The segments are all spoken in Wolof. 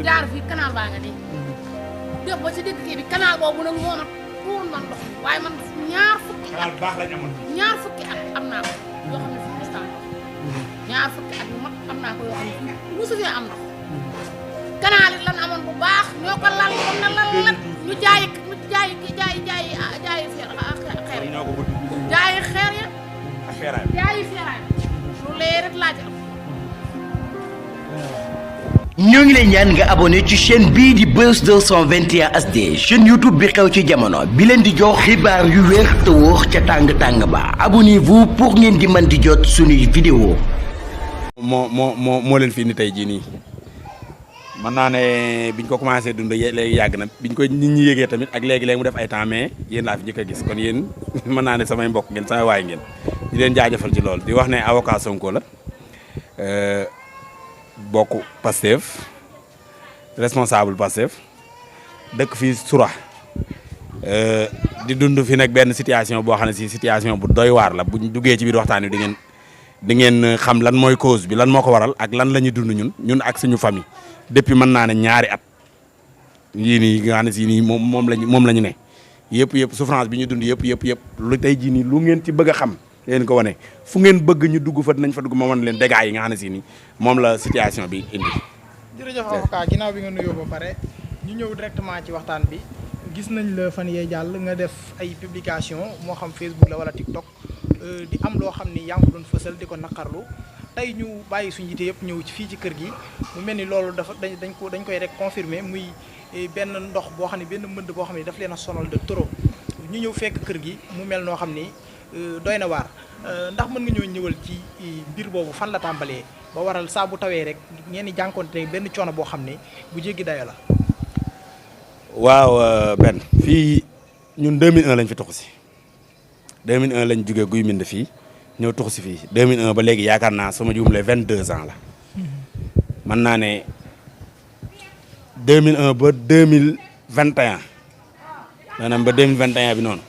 jaar fii canal baa nga nii def ba ci digg kii bi canal boobu nag moo ma tuur man ndox waaye man ñaar fukki at baax lañ amoon ñaar fukki at am naa ko yoo xam ne fi mustaan ndox ñaar fukki at yu mag am naa ko yoo xam ne fi musu fee am ndox canal it lan amoon bu baax ñoo ko lal ko na lal ñu jaayi xeer jaayi xeer ya jaayi feeraay lu lee rek laaj am ñoo ngi lay ñaan nga abonné ci chaîne bii di Buzz 221 HD chaîne YouTube bi xew ci jamono bi leen di jox xibaar yu wér te wóor ca tàng-tàng ba abonnez-vous pour ngeen di mën di jot suñuy vidéo moo leen fi indi tey jii nii mën naa ne biñ ko commencé dund léegi yàgg na biñ ko nit ñi yégee tamit ak léegi-léegi mu def ay temps mais yéen laa fi njëkk a gis kon yéen mën naa ne samay mbokk ngeen samay waay ngeen di leen jaajëfal ci loolu di wax ne avocat Sonko la bokk Pastef responsable Pastef dëkk fii Soura di dund fi nag benn situation boo xam ne si situation bu doy waar la buñ duggee ci biir waxtaan wi di ngeen xam lan mooy cause bi lan moo ko waral ak lan la ñuy dund ñun ak suñu famille depuis mën naa ne ñaari at yii nii nga xam ne si nii moom la ñu ne yëpp souffrance bi ñu dund yëpp lu tey jii nii lu ngeen ci bëgg a xam leen ko wane fu ngeen bëgg ñu dugg fa dinañ fa dugg ma wan leen dégâts yi nga xam ne si nii moom la situation bi indi. jërëjëf avocat ginnaaw bi nga nuyoo ba pare ñu ñëw directement ci waxtaan bi gis nañ la fan yee jàll nga def ay publication moo xam Facebook la wala TikTok di am loo xam ni yaa ngi ko doon fësal di ko naqarlu tey ñu bàyyi suñu yite yëpp ñëw ci fii ci kër gi mu mel ni loolu dafa dañ koy rek confirmer muy benn ndox boo xam ne benn mbënd boo xam ne daf leen a sonal de trop ñu ñëw fekk kër gi mu mel noo xam ni doy na waar ndax mën nga ñoo ñëwal ci mbir boobu fan la tàmbalee ba waral saa bu tawee rek ngeen di jànkoonte benn coono boo xam ne bu jéggi dayo la. waaw benn fii ñun 2001 lañ fi tuxu si 2001 lañ jógee Guy Mbind fii ñëw tuxu si fii 2001 ba léegi yaakaar naa sama juumlee 22 ans la mën naa ne 2001 ba 2021 maanaam ba 2021 bi noonu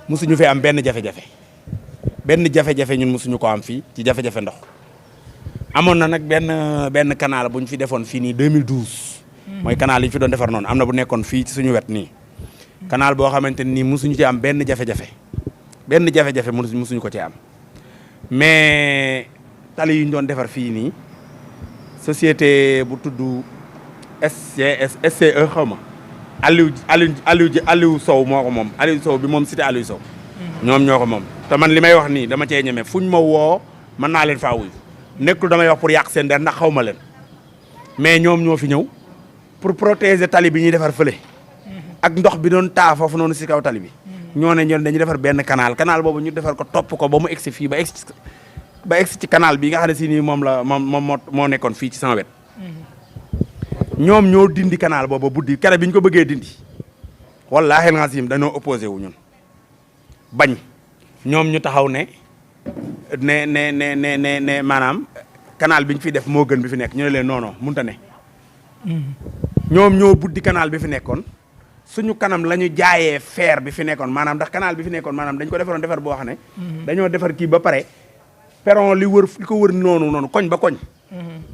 mosuñu fee am benn jafe-jafe ñun mosuñu ko am fii ci jafe-jafe ndox amoon na nag benn canal bu ñu fi defoon fii nii 2012 mooy canal yi ñu fi doon defar noonu am na bu nekkoon fii ci suñu wet nii canal boo xamante ni mosuñu ci am benn jafe-jafe mosuñu ko ci am mais tali yi ñu doon defar fii nii société bu tudd SCE xaw ma Aliou Sow moo ko moom Aliou Sow bi moom cité Aliou Sow ñoom ñoo ko moom te man li may wax nii dama cee ñeme fuñ ma woo mën naa leen faa wuyu nekkul damay wax pour yàq seen der ndax xaw ma leen mais ñoom ñoo fi ñëw pour protéger tali bi ñuy defar fële ak ndox bi doon taa foofu noonu si kaw tali bi ñoo ne ñoom dañuy defar benn canal boobu ñu defar ko topp ko ba mu egsi fii ba egsi ci canal bi nga xam ne si nii moom moo nekkoon fii ci sama wet ñoom ñoo dindi canal boobu buddi kere bi ñu ko bëggee dindi wallaahi alazim dañoo opposé wu ñun bañ ñoom ñu taxaw ne maanaam canal bi ñu fi def moo gën bi fi nekk ñu ne leen non mënut a ne ñoom ñoo buddi canal bi fi nekkoon suñu kanam la ñu jaayee fer bi fi nekkoon maanaam ndax canal bi fi nekkoon maanaam dañ ko defaroon defar boo xam ne dañoo defar kii ba pare perron li ko wër noonu koñ ba koñ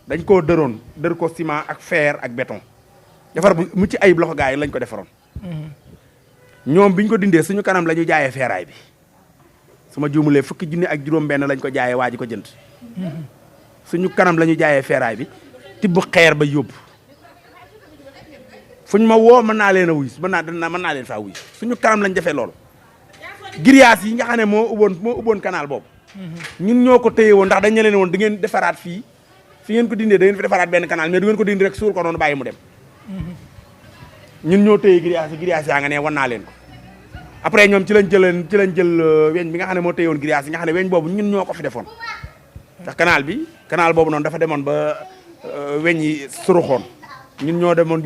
dañ koo dër ko ciment ak fer ak béton defar bu mu ci ayib loxo gars yi lañ ko defaroon ñoom biñ ko dindee suñu kanam la ñu jaayee feeraay bi suma juumulee fukki junni ak juróom-benn lañ ko jaayee waa ji ko jënd suñu kanam la ñu jaayee feeraay bi tibb xeer ba yóbbu fuñ ma woo mën naa leen a wuy mën naa leen faa wuy suñu kanam lañ defee loolu grillage yi nga xam ne moo ubboon canal boobu ñun ñoo ko téye woon ndax dañ leen woon da ngeen defaraat fii fi ngeen ko dindee da ngeen fi defaraat benn canal mais du ngeen ko dindi rek suul ko noonu bàyyi mu dem ñun ñoo téye grillage yaa nga ne wan naa leen ko après ñoom ci lañ jël weñ bi nga xam ne moo téye woon grillage yi nga xam ne weñ boobu ñun ñoo ko fi defoon ndax canal boobu noonu dafa demoon ba weñ yi suruxoon ñun ñoo demoon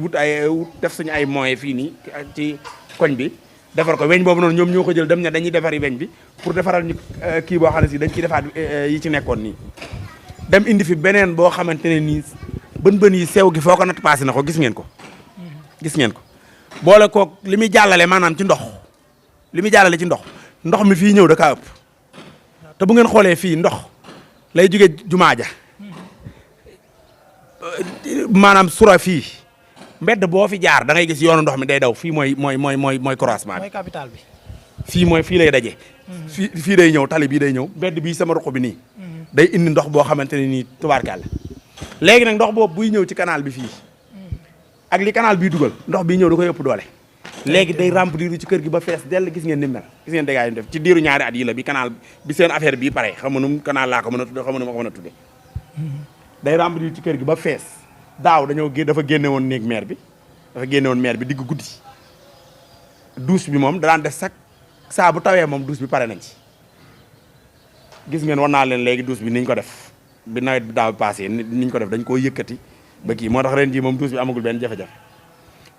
def suñu ay moyens fii nii ci koñ bi defar ko weñ boobu noonu ñoom ñoo ko jël dem ne dañuy defari weñ bi pour defaral ñu kii boo xam ne si dañ ciy defaat yi ci nekkoon nii dem indi fi beneen boo xamante ne nii bën yi sew gi foo ko natt passé na ko gis ngeen ko boole koog li muy jàllale maanaam ci ndox ndox mi fii ñëw da kaa ëpp te bu ngeen xoolee fii ndox lay jóge jumaa ja maanaam sura fii mbedd boo fi jaar da ngay gis yoonu ndox mi day daw fii mooy croisement bi. mooy capital bi. fii lay daje. fii day ñëw tali bii day ñëw mbedd bii sama roq bi nii. day indi ndox boo xamante ne nii tubaarkàlla léegi nag ndox boobu buy ñëw ci canal bi fii ak li canal bii dugal ndox bii ñëw da koy ëpp doole. léegi day remplir ci kër gi ba fees dell gis ngeen ni mel gis ngeen dégâts yi def ci diiru ñaari at yi la bi canal bi seen affaire bii pare xam nga nu canal laa ko mën a tudde xam nga nu ma ko mën a tudde day remplir ci kër gi ba fees daaw dafa génne woon néeg maire bi digg guddi douche bi moom daan def sax saa bu tawee moom douche bi pare nañ ci gis ngeen war naa leen léegi douche bi niñ ko def bi nawet bi daaw passé niñ ko def dañ koo yëkkati ba kii moo tax ren jii moom douche bi amagul benn jafe-jafe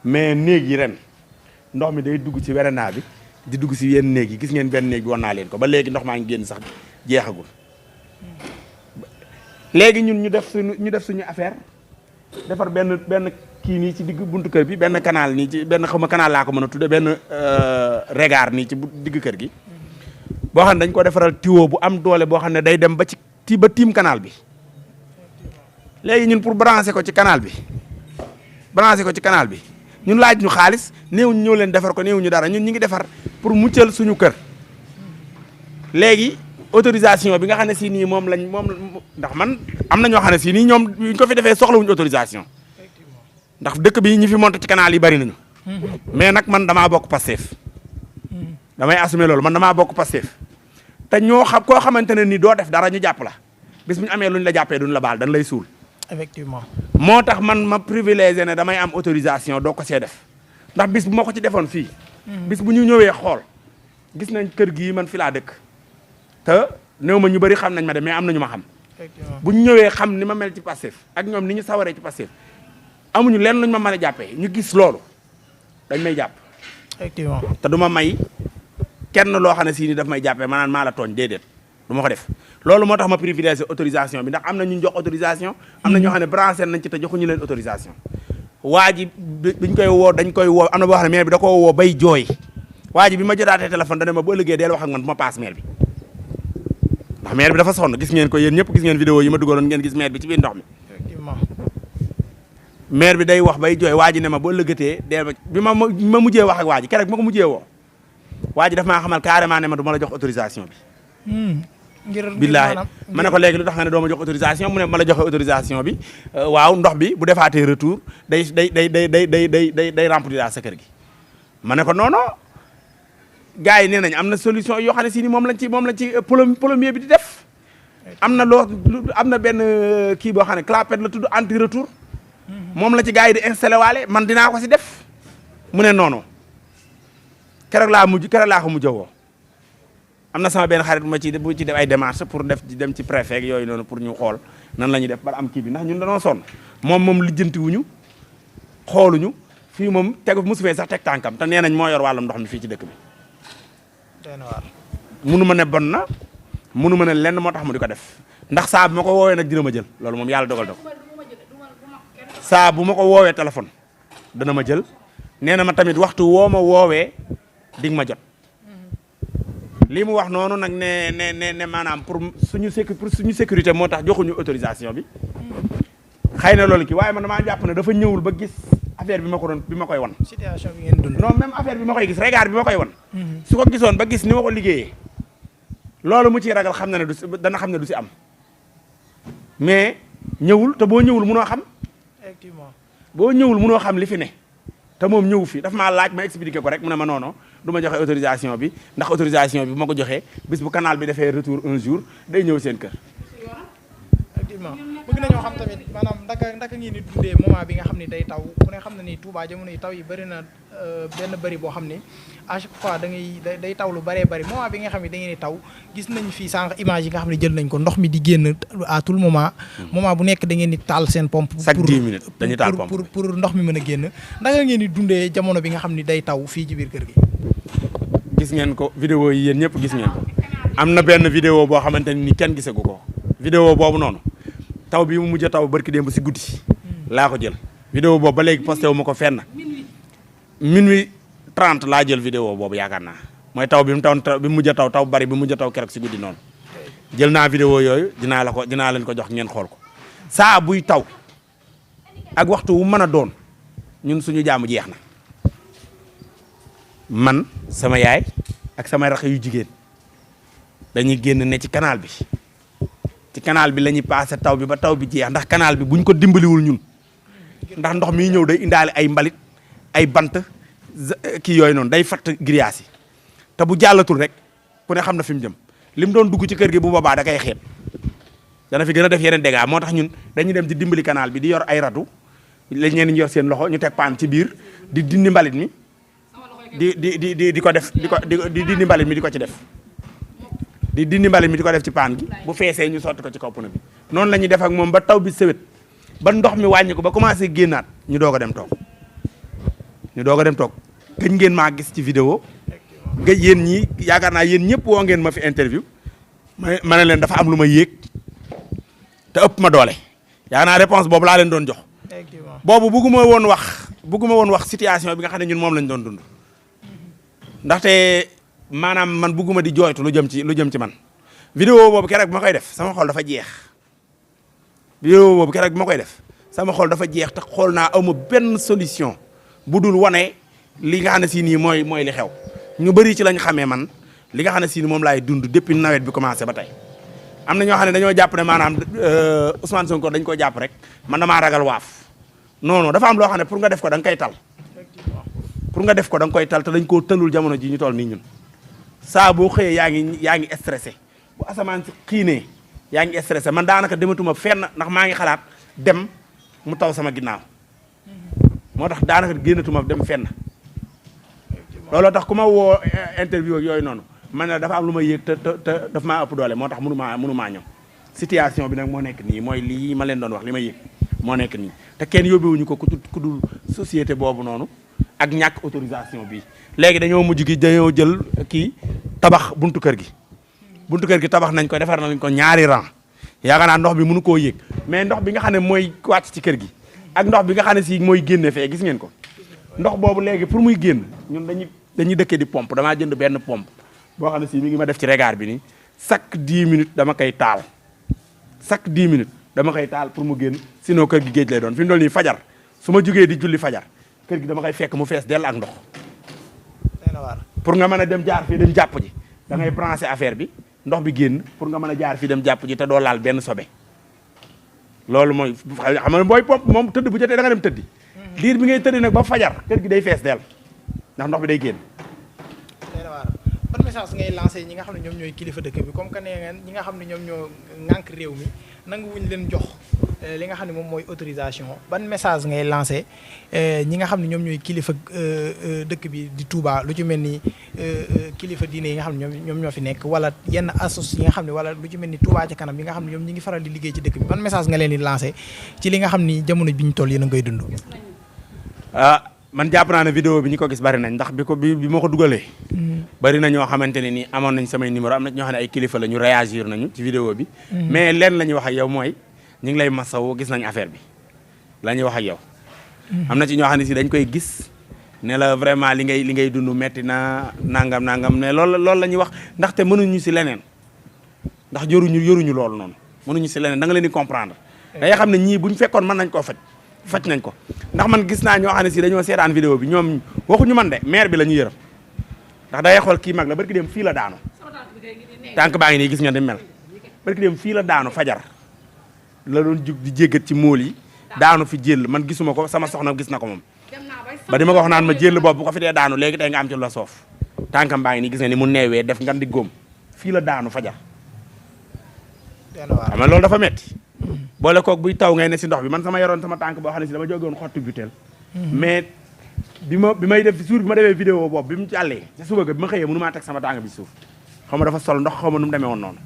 mais néeg yi ren ndox mi day dugg ci weranaa bi di dugg ci yenn néeg yi gis ngeen benn néeg bi war naa leen ko ba léegi ndox maa ngi génn sax jeexagul léegi ñun ñu def suñu affaire defar benn kii nii ci digg buntu kër bi benn canal nii ci benn xaw ma canal laa ko mën a tudde benn regard nii ci digg kër gi boo xam ne dañ ko defaral tuyau bu am doole boo xam ne day dem ba ci tiim canal bi léegi ñun pour brancher ko ci canal bi ñun laaj ñu xaalis néewuñu ñëw leen defar ko néewuñu dara ñun ñi ngi defar pour muccal suñu kër léegi autorisation bi nga xam ne si nii moom ndax man am na ñoo xam ne si nii ñoom ñu ko fi defee soxlawuñu autorisation ndax dëkk bi ñi fi monté ci canal yi bari nañu mais nag man damaa bokk Pastef damay assumer loolu man damaa bokk Pastef te koo xamante ne ni doo def dara ñu jàpp la bis bu ñu amee lu ñu la jàppee duñ la baal dañ lay suul. effectivement moo tax man ma privilégié ne damay am autorisation doo ko see def ndax bis bu ma ko ci defoon fii. bis bu ñu ñëwee xool gis nañ kër gii man fi laa dëkk te néew ma ñu bëri xam nañ ma de mais am na ñu ma xam. bu ñu ñëwee xam ni ma mel ci Pastef ak ñoom ni ñu sawaree ci Pastef amuñu lenn luñ ma mën a jàppee ñu gis loolu dañ may jàpp. effectivement te du ma may kenn loo xam ne si ni daf may jàppee maanaam maa la tooñ déedéet du ma ko def loolu moo tax ma privilégié autorisation bi ndax am na ñu jox autorisation. am na ñoo xam ne branché nañ ci te joxuñu leen autorisation. waa ji biñ koy woo dañ koy woo am na boo xam ne maire bi da koo woo bay jooy waa ji bi ma jotaatee téléphone dana ma bu ëllëgee deel wax ak man bu ma paas maire bi ndax maire bi dafa sonn gis ngeen ko yéen ñëpp gis ngeen vidéo yi ma dugaloon ngeen gis maire bi ci biir ndox mi. effectivement maire bi day wax bay jooy waa ji ne ma bu ëllëgatee deel ma bi ma mujjee wax ak waa ji keroog bi ma ko mujjee woo waa ji daf maa xamal carrément ne ma du ma la jox autorisation bi. billaahi ma ne ko léegi lu tax nga ne doo ma jox autorisation mu ne ma la joxe autorisation bi waaw ndox bi bu defaatee retour day remplir sa kër gi. ma ne ko non non gars yi nee nañ am na solution yoo xam ne si ni moom lañ ci plombier bi di def am na benn kii boo xam ne clapet la tudd anti retour moom la ci gars yi di installé waale man dinaa ko si def mu ne non non keroog laa ko mujj woo. am na sama benn xarit bu ci def ay démarches pour dem ci préfet yooyu noonu pour ñu xool nan la ñuy def ba am kii bi ndax ñun dañoo sonn moom lijjanti wuñu xooluñu fii moom mosu fee sax teg tànkam te nee nañ moo yor wàllum ndox mi fii ci dëkk bi. munu ma ne bon na munu ma ne lenn moo tax mu di ko def ndax saa bu ma ko woowee nag dina ma jël loolu moom yàlla dogal saa bu ma ko woowee téléphone dana ma jël nee na ma tamit waxtu woo ma woowee dig ma jot. lii mu wax noonu nag ne maanaam pour suñu sécurité moo tax joxuñu autorisation bi xëy na loolu kii waaye man damaa jàpp ne dafa ñëwul ba gis affaire bi ma koy wan. situation bi ngeen dund. non même affaire bi ma koy gis regard bi ma koy wan. su ko gisoon ba gis ni ma ko liggéeyee loolu mu ciy ragal xam na ne dana xam ne du si am mais ñëwul te boo ñëwul munoo xam. effectivement boo ñëwul munoo xam li fi ne te moom ñëwu fi daf maa laaj ma expliqué ko rek mu ne ma non du ma joxe autorisation bi ndax autorisation bi bu ma ko joxee bis bu canal bi defee retour un jour day ñëw seen kër. effectivement bëgg nañoo xam tamit maanaam ndaka ngeen di dundee moment bi nga xam ni day taw ku ne xam na ni Touba jamono yi taw yi bëri na benn bëri boo xam ni à chaque fois day taw lu bëree bëri moment bi nga xam ne da ngeen di taw gis nañ fii sànq image yi nga xam ne jël nañ ko ndox mi di génn à tout le moment bu nekk da ngeen di taal seen pompe chaque 10 minutes dañuy taal pompe pour ndox mi mën a génn ndaka ngeen di dundee jamono bi nga xam ni day taw fii ci biir kër gi. gis ngeen ko vidéo yi yéen ñëpp gis ngeen ko am na benn vidéo boo xamante ni kenn gisagu ko vidéo boobu noonu taw bi mu mujj a taw barki démb si guddi laa ko jël vidéo boobu ba léegi posté wu ma ko fenn minuit 30 laa jël vidéo boobu yaakaar naa mooy taw bi mu mujj a taw bari bi mu mujj a taw keroog si guddi noonu jël naa vidéo yooyu dinaa leen ko jox ngeen xool ko saa buy taw ak waxtu wu mën a doon ñun suñu jaamu jeex na man sama yaay ak sama rax yu jigéen dañuy génn ne ci canal bi la ñuy passé taw bi ba taw bi jeex ndax canal bi buñ ko dimbaliwul ñun ndax ndox mi ñëw day indaale ay mbalit ay bant kii yooyu noonu day fatt grillage yi te bu jàllatul rek ku ne xam na fi mu jëm li mu doon dugg ci kër gi bu boobaa da koy xeeb dana fi gën a def yeneen dégâts moo tax ñun dañuy dem di dimbali canal bi di yor ay ratu lañ leen di yor seen loxo ñu teg paan ci biir di dindi mbalit mi di ko def di dindi mbalit mi di ko ci def di dindi mbalit mi di ko def ci paan gi bu feesee ñu sotti ko ci kaw pneu bi noonu la ñuy def ak moom ba taw bi sëwét ba ndox mi wàññi ko ba commencé génnaat ñu doog a dem toog gëj ngeen maa gis ci vidéo gëj yéen ñii yaakaar naa yéen ñëpp woo ngeen ma fi interview ma ne leen dafa am lu ma yéeg te ëpp ma doole yaakaar naa réponse boobu laa leen doon jox boobu bugguma woon wax situation bi nga xam ne ñun moom lañ doon dund ndaxte maanaam man bugguma di jooytu lu jëm ci man vidéo boobu keroog bi ma koy def sama xol dafa jeex te xool naa awma benn solution bu dul wane li nga xam ne si nii mooy li xew ñu bëri ci lañ xamee man li nga xam ne si nii moom laay dund depuis nawet bi commencé ba tey am na ñoo xam ne dañoo jàpp ne maanaam Ousmane Sonko dañ ko jàpp rek man damaa ragal waaf non dafa am loo xam ne pour nga def ko da nga koy tal te dañ koo tëlul jamono ji ñu toll nii ñun saa boo xëyee yaa ngi stressé bu asamaan si xiinee yaa ngi stressé man daanaka dematuma fenn ndax maa ngi xalaat dem mu taw sama ginnaaw moo tax daanaka génnatuma dem fenn looloo tax ku ma woo interview ak yooyu noonu man ne dafa am lu ma yéeg te daf maa ëpp doole moo tax mënumaa ñëw situation bi nag moo nekk nii mooy lii ma leen doon wax li ma yéeg moo nekk nii te kenn yóbbewuñu ko ku dul société boobu noonu ak ñàkk autorisation bi léegi dañoo mujj gi dañoo jël kii tabax buntu kër gi tabax nañ ko defar nañ ko ñaari rang yaakaar naa ndox bi mënu koo yéeg mais ndox bi nga xam ne mooy wàcc ci kër gi ak ndox bi nga xam ne si mooy génne fee gis ngeen ko ndox boobu léegi pour muy génn ñun dañuy dëkkee di pompe damaa jënd benn pompe boo xam ne si mi ngi ma def ci regard bi nii chaque 10 minutes dama koy taal pour mu génn sinon kër gi géej lay doon fi mu doon nii fajar su ma jugee di julli fajar kër gi dama koy fekk mu fees dell ak ndox pour nga mën a dem jaar fii dem jàpp ji da ngay branché affaire bi ndox bi génn pour nga mën a jaar fii dem jàpp ji te doo laal benn sobe loolu mooy xam nga booy pompe moom tëdd bu jotee da nga dem tëddi diir bi ngay tëddi nag ba fajar kër gi day fees dell ndax ndox bi day génn. ban message ngay lancé ñi nga xam ne ñoom ñooy kilifa dëkk bi comme que nee ngeen ñi nga xam ne ñoom ñoo ŋànk réew mi nangu wuñ leen jox li nga xam ne moom mooy autorisation ban message ngay lancé ñi nga xam ne ñoom ñooy kilifa dëkk bi di Touba lu ci mel ni kilifa diine yi nga xam ne ñoom ñoo fi nekk wala yenn assos yi nga xam ne wala lu ci mel ni Touba ca kanam yi nga xam ne ñoom ñi ngi faral di liggéey ci dëkk bi ban message nga leen di lancé ci li nga xam ni jamono bi ñu toll yéen a ngay dund. man jàpp naa ne vidéo bi ñu ko gis bari nañ ndax bi ma ko dugalee. bari na ñoo xamante ne nii amoon nañ samay numéro am na ñoo xam ne ay kilifa la ñu réagir nañu ci vidéo bi. mais leen la ñuy wax ak yow mooy ñu ngi lay masawu gis nañ affaire bi la ñuy wax ak yow. am na ci ñoo xam ne si dañ koy gis ne la vraiment li ngay dund metti na nangam mais loolu la ñuy wax ndaxte mënuñu si leneen ndax yoruñu loolu noonu mënuñu si leneen da nga leen di comprendre. da ngay xam ne ñii buñ fekkoon mën nañ koo faj nañ ko ndax man gis naa ñoo xam ne si dañoo seetaan vidéo bi ñoom waxuñu man de maire bi la ñu yërëm ndax day xool kii mag la barki dem fii la daanu tànk baa ngi nii gis nga di mel barki dem fii la daanu fajar la doon jug di jéggat ci móol yi daanu fi jël man gisuma ko sama soxna gis na ko moom ba di ma ko wax naan ma jël boobu bu ko fi dee daanu léegi tey nga am ci la soof tànkam baa ngi nii gis nga ni mu neewee def nga di góom fii la daanu fajar xam nga loolu dafa metti boole koog buy taw ngay ne si ndox bi man sama yoroon sama tànk boo xam ne si dama jógoon xottu butéel mais bi may def suur bi ma defee vidéo boobu bi mu jàllee ci suba ga bi ma xëyee mënu maa teg sama tànk bi suuf xaw ma dafa sol ndox xaw ma nu mu demee woon noonu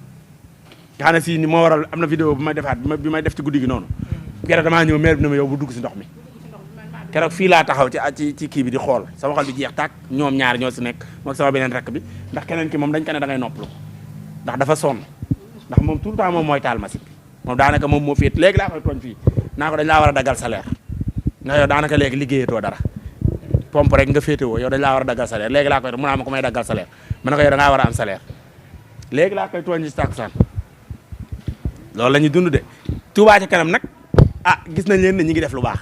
nga xam ne si ni moo waral am na vidéo bu may defaat bi may def ci guddi gi noonu keroog damaa ñëw maire bi ne ma yow bu dugg si ndox mi keroog fii laa taxaw ci kii bi di xool sama xol bi jeex tàkk ñoom ñaar ñoo si nekk moom sama beneen rakk bi ndax keneen ki moom dañ ko ne da ngay noppalu ndax dafa sonn ndax moom tout le temps moom mooy taal machine bi moom daanaka moom moo féet léegi laa koy tooñ fii naa ko dañ laa war a daggal salaire nga yow daanaka léegi liggéeyatoo dara pompe rek nga féetewoo yow dañ laa war a daggal salaire léegi laa koy mu naa ma ko may daggal salaire ma ne ko yow da ngaa war a am salaire léegi laa koy tooñ ci takkusaan loolu la ñuy dund de Touba ca kanam nag ah gis nañ leen ne ñi ngi def lu baax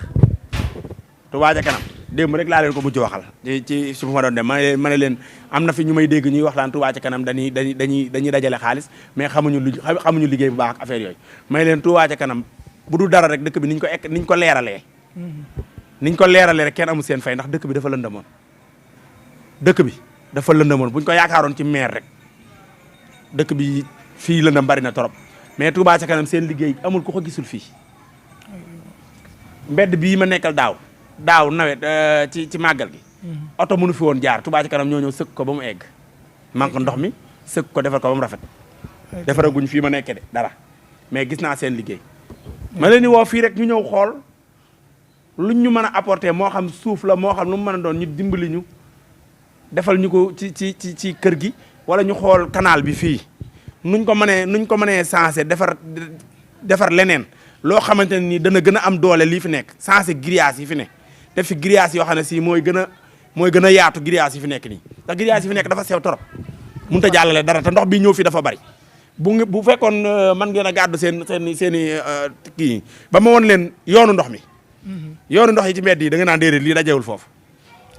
Touba ca kanam démb rek laa leen ko mujj waxal ci su ma doon dem ma ne leen am na fi ñu may dégg ñuy wax laan Touba ca kanam dañuy dajale xaalis mais xamuñu liggéey bu baax ak affaire yooyu may leen Touba ca kanam bu dul dara rek dëkk bi niñ ko leeralee niñ ko leeralee rek kenn amul seen fay ndax dëkk bi dafa lëndëmoon buñ ko yaakaaroon ci maire rek dëkk bi fii lëndëm bari na trop mais Touba ca kanam seen liggéey amul ku ko gisul fii mbedd bii ma nekkal daaw nawet ci màggal gi oto mënu fi woon jaar Touba ca kanam ñoo ñëw sëkk ko ba mu egg manque ndox mi sëkk ko defar ko ba mu rafet defaraguñ fii ma nekkee de dara mais gis naa seen liggéey ma leen di woo fii rek ñu ñëw xool luñ ñu mën a apporter moo xam suuf la moo xam lu mu mën a doon ñu dimbali ñu defal ñu ko ci kër gi wala ñu xool canal bi fii nuñ ko mënee sensé defar leneen loo xamante ne nii dana gën a am doole lii fi nekk sensé grillage yi fi nekk def fi grillage yoo xam ne si mooy gën a yaatu grillage yi fi nekk nii ndax grillage yi fi nekk dafa sew torop mënut a jàllale dara te ndox bi ñëw fi dafa bari bu fekkoon man ngeen a gàddu seen i kii ba ma woon leen yoonu ndox mi yoonu ndox yi ci mbedd yi da nga naan déedéet lii dajewul foofu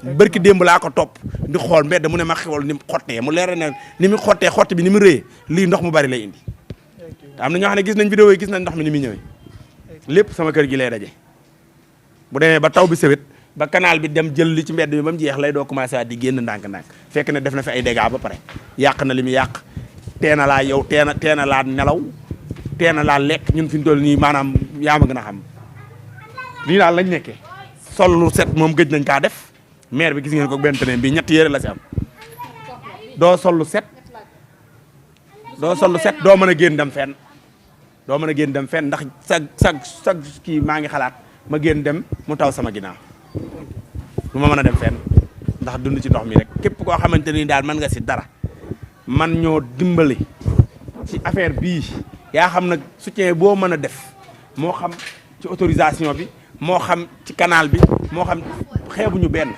bërki démb laa ko topp di xool mbedd mu ne ma xewal ni mu xottee mu leer ne ni mu xottee xotti bi ni mu rëyee lii ndox mu bari lay indi te am na ñoo xam ne gis nañ vidéo yi gis nañ ndox mi ni muy ñëwee lépp sama kër gi lay daje bu demee ba taw bi sewet ba canal bi dem jël li ci mbedd bi ba mu jeex lay doo commencé waat di génn ndànk-ndànk fekk ne def na fi ay dégâts ba pare yàq na li mu yàq teena laa yow teena laa nelaw teena laa lekk ñun fi ñu toll nii maanaam yaa ma gën a xam lii daal lañ nekkee sol lu set moom gëj nañ kaa def maire bi gis ngeen ko benn teneen bi ñetti yére la si am doo sol lu set doo mën a génn dem fenn ndax sag kii maa ngi xalaat ma génn dem mu taw sama ginnaaw du ma mën a dem fenn ndax dund ci ndox mi rek képp koo xamante ni daal mën nga si dara man ñoo dimbali ci affaire bii yaa xam nag soutien boo mën a def moo xam ci autorisation bi moo xam ci canal bi moo xam xeebuñu benn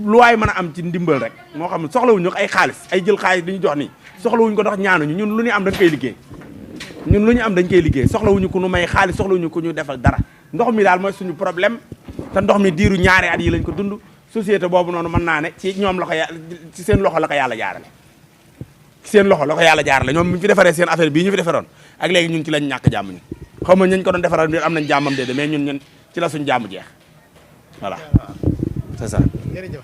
lu waay mën a am ci ndimbal rek moo xam soxlawuñu ay xaalis ay jël xaalis di ñu jox nii soxlawuñu ko ndax ñaanuñu ñun lu ñu am dañ koy liggéey soxlawuñu ku ñu may xaalis soxlawuñu ku ñu defal dara ndox mi daal mooy suñu problème te ndox mi diiru ñaari at yi lañ ko dund société boobu noonu mën naa ne ci ñoom la ko ci seen loxo la ko yàlla jaarale ñoom ñu fi defaree seen affaire bii ñu fi defaroon ak léegi ñun ci lañ ñàkk jàmm ñun xaw ma ñañ ko doon defaral am nañ jàmmam déedéet mais ñun ci la suñu jàmm jeex voilà c'est ça. jërëjëf.